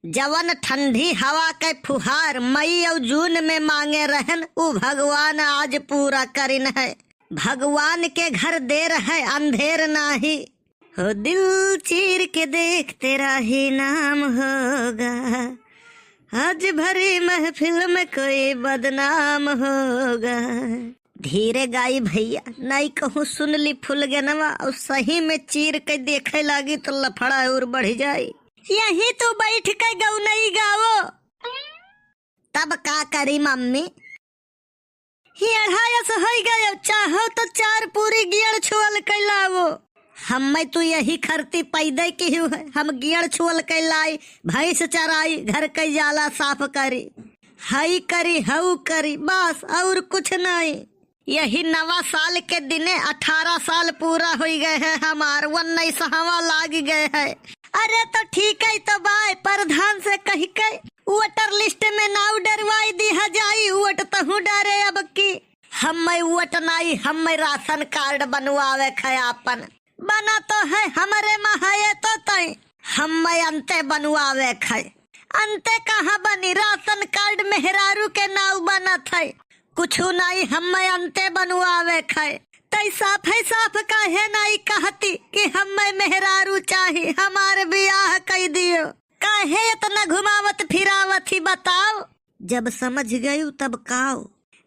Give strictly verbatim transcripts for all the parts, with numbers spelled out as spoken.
जवन ठंडी हवा के फुहार मई अउ जून में मांगे रहन, उ भगवान आज पूरा करिन है। भगवान के घर देर है, अंधेर नाही। हो दिल चीर के देखते रही नाम होगा, आज भरी महफिल में कोई बदनाम होगा। धीरे गाई भैया, नाई कहूँ सुन ली फुलगेनवा अउर सही में चीर के देखे लागी तो लफड़ा अउर बढ़ जाई। यहीं तू बैठ के गौनई गावो। तब का करी मम्मी? हियढ़ायस होई गयो, चाहो तो चार पूरी गियड़ छुअल के लावो। हम्मे तू यही खरती पैदे किहू है, हम गियड़ छुअल के लाई, भैंस चराई, घर के जाला साफ करी, हई करी, हऊ करी, बस अउर कुछ नहीं। यही नवा साल के दिने अठारह साल पूरा होई गए है हमार, उन्नीसवाँ लाग गए है। अरे तो ठीक है तो बाय, प्रधान से कहि के वोटर लिस्ट में नाव डरवाई दिहा जाई, वोट तहूँ डरे अब की। हम्मे वोट नाई, हम्मे राशन कार्ड बनवावे क है आपन। बना तो है हमरे मा है तो तई, हम्मे अंते बनवावे क है। अंते कहाँ बनी, राशन कार्ड मेहरारू के नाव बनत है, कुछु नाई, हम्मे अंते बनवावे क है। तई साफे साफ काहे नाई कहती कि हम्मे मेहरारू चाही, हमार बियाह कई दियो? काहे इतना घुमावत फिरावत ही बताओ? जब समझ गयू तब काओ?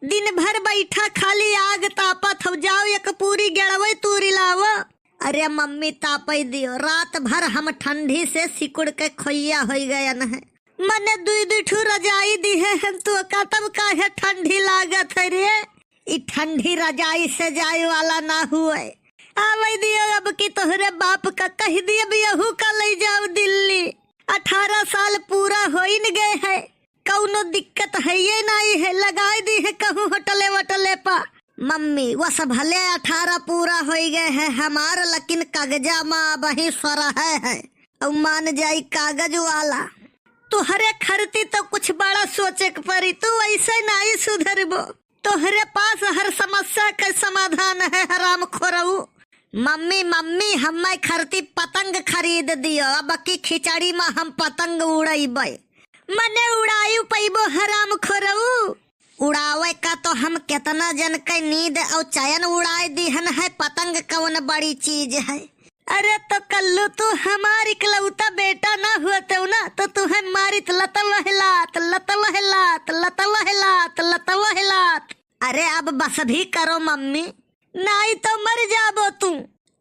दिन भर बैठा खाली आग तापत हो, जाओ एक पूरी गेड़वई तूरी लावो। अरे मम्मी तापई दियो, रात भर हम ठंडी से सिकुड़ के खोइया होई गयन है। मने दुई दुई ठू रजाई दिहे हैं तो का, तब काहे ठंडी लागत है रे? ई ठंडी रजाई से जाए वाला ना हुए। आवई दियो अब की तोहरे बाप का कहि दियो, अब यहू का लई जाओ दिल्ली। अठारह साल पूरा होइन गए है, कौनो दिक्कत है ये नाई है, लगाई दी है कहूँ होटले वोटले पा। मम्मी, वस भले अठारह पूरा होई गए है हमार, लेकिन कागजा मा अबही सोरहे है, अउ मान जाई कागज वाला। तोहरे खरती तो कुछ बड़ा सोचे के परी, तू ऐसे नाई सुधरबो। तोहरे पास हर समस्या के समाधान है, हराम खोरऊ। मम्मी, मम्मी, हम्मे खरती पतंग खरीद दियो, अब की खिचड़ी मा हम पतंग उड़ैबै। मने उड़ायु पैबो, हराम खोरऊ। उड़ावे का तो हम केतना जन के नींद अउ चैन उड़ाए दिहन है, पतंग कौन बड़ी चीज है? अरे तो कल्लू, तू हमार इकलौता बेटा ना होतेउ ना, तो तुहे मारित लतवह लात, लतवह लात, लतवह लात, लतवह लात। अरे अब बस भी करो मम्मी, नाई तो मर जाबो तू।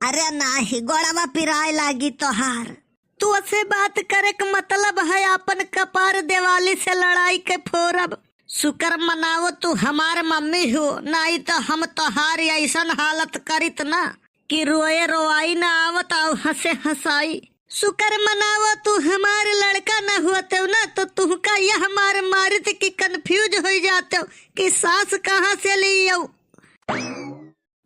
अरे नाही, गोड़वा पिराए लागी तोहार। तू असे बात करे क मतलब है आपन कपार देवाली से लड़ाई के फोरब। शुक्र मनावो तू हमार मम्मी हो, नाई तो हम तोहार ऐसन हालत करित ना कि रोए रोआई ना आवत अउ हंसे हंसाई। शुक्र मनावो तू हमार लड़का ना होतेउ ना, तो तुहका यह मार मारित कि confuse होइ जातेउ कि सास कहाँ से लियौ।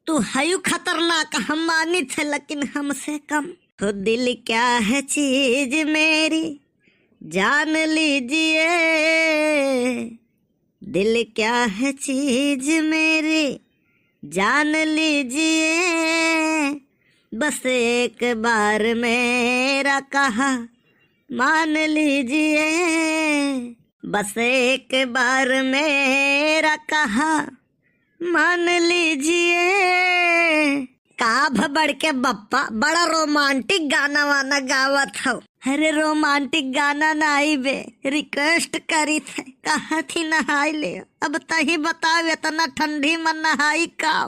तू हयू खतरनाक, हम मानित है, लेकिन हमसे कम। हो दिल क्या है चीज मेरी, जान लीजिए। दिल क्या है चीज मेरी, जान लीजिए। बस एक बार मेरा कहा मान लीजिए। बस एक बार मेरा कहा मान लीजिए। का भ बड़के बप्पा, बड़ा romantic गाना वाना गावत हौ। अरे romantic गाना नाई बे, request करित है, कहत ही नहाई ले। अब तही बताओ, इतना ठंडी में नहाई का?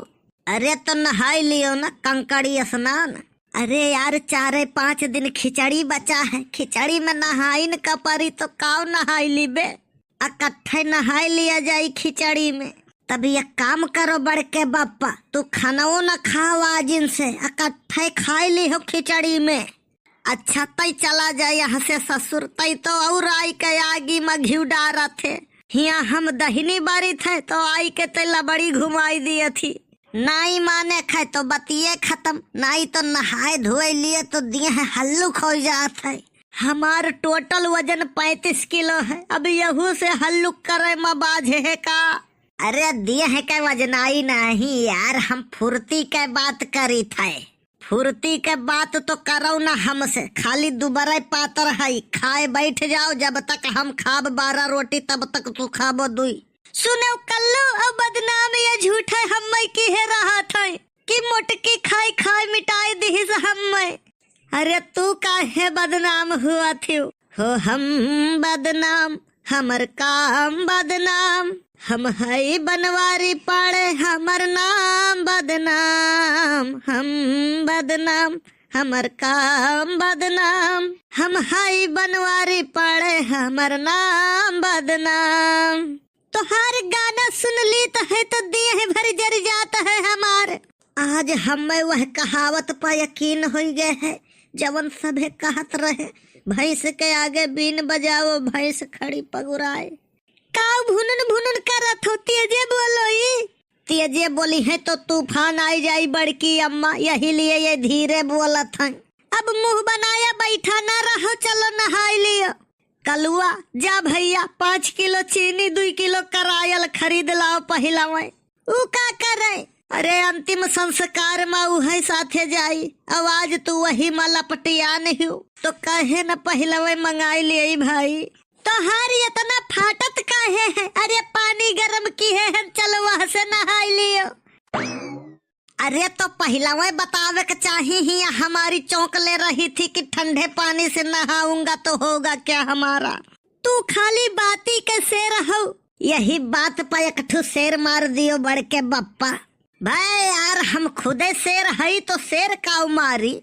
अरे तो नहाई लियो ना, कंकड़ी स्नान। अरे यार, चारे पाँच दिन खिचड़ी बचा है, खिचड़ी में नहाइन का परी तो काव नहाई ली बे? अकट्ठे नहाई लिया जाई खिचड़ी में। तब एक काम करो बड़के बप्पा, तू खानवो न खाओ आज इनसे, अकट्ठे खाई ली हो खिचड़ी में। अच्छा, तई चला जाए यहाँ से ससुर, तई तो और आई के आगी में घिउ डारत है। हियाँ हम दहिनी बारी थे तो आई के तई लबड़ी घुमाई दिए थी। नाई माने खे तो बतिये खत्म, नाई तो नहाए धोए लिए तो दिए है हल्लुक हो जात है। हमार total वजन पैंतीस किलो है, अब यहू से हल्लुक करे में बाझे है का? अरे दिए है के वजनाई नहीं यार, हम फुर्ती के बात करी थे। फुर्ती के बात तो करौ ना हमसे, खाली दुबरै पातर है, खाए बैठ जाओ, जब तक हम खाब बारह रोटी तब तक तू खाबो दुई। सुनो कल्लू, अब बदनाम ये झूठै हम्मै किहे रहत है कि मोटकी खाई खाई मिटाई दिहिस हम्मै। अरे तू काहे बदनाम हुआ थिउ? हो हम बदनाम, हमर काम बदनाम, हम हई बनवारी पाड़े, हमर नाम बदनाम, हम बदनाम, हमर काम बदनाम, हम हई बनवारी पाड़े, हमर नाम बदनाम। तोहार गाना सुन ली त है तो देह भर जर जात है हमार। आज हम्मै वह कहावत पर यकीन होइ गए है, जवन सभे कहत रहे, भैंस के आगे बीन बजाओ, भैंस खड़ी पगुराए। काउ भुनुन भुनुन करत हो, तेजे बोलो ई। तेजे बोली है तो तूफान आई जाई बड़की अम्मा, यही लिए ये धीरे बोलत हैं। अब मुँह बनाया बैठा ना रहो, चलो नहाई लियो। कलुआ, जा भैया, पाँच किलो चीनी, दुई किलो करायल खरीद लाओ पहिलवै। ऊ का करे? अरे, अंतिम संस्कार मा उहै साथे जाई। अब आज तू वही मा लपटियान हिउ, तो कहे न पहिलवै मंगाई लेई भाई। तोहार इतना फाटत काहे है? अरे, पानी गरम किहे है, चलो वहाँ से नहाई लियो। अरे, तो पहिलवै बतावे के चाही ही, हमारी चौंक ले रही थी कि ठंडे पानी से नहाऊंगा तो होगा क्या हमारा। तू खाली बाती के शेर हौ। यही बात पर एक ठो शेर मार दियो बड़के बप्पा। भाई यार, हम खुदे शेर हई तो शेर काउ मारी।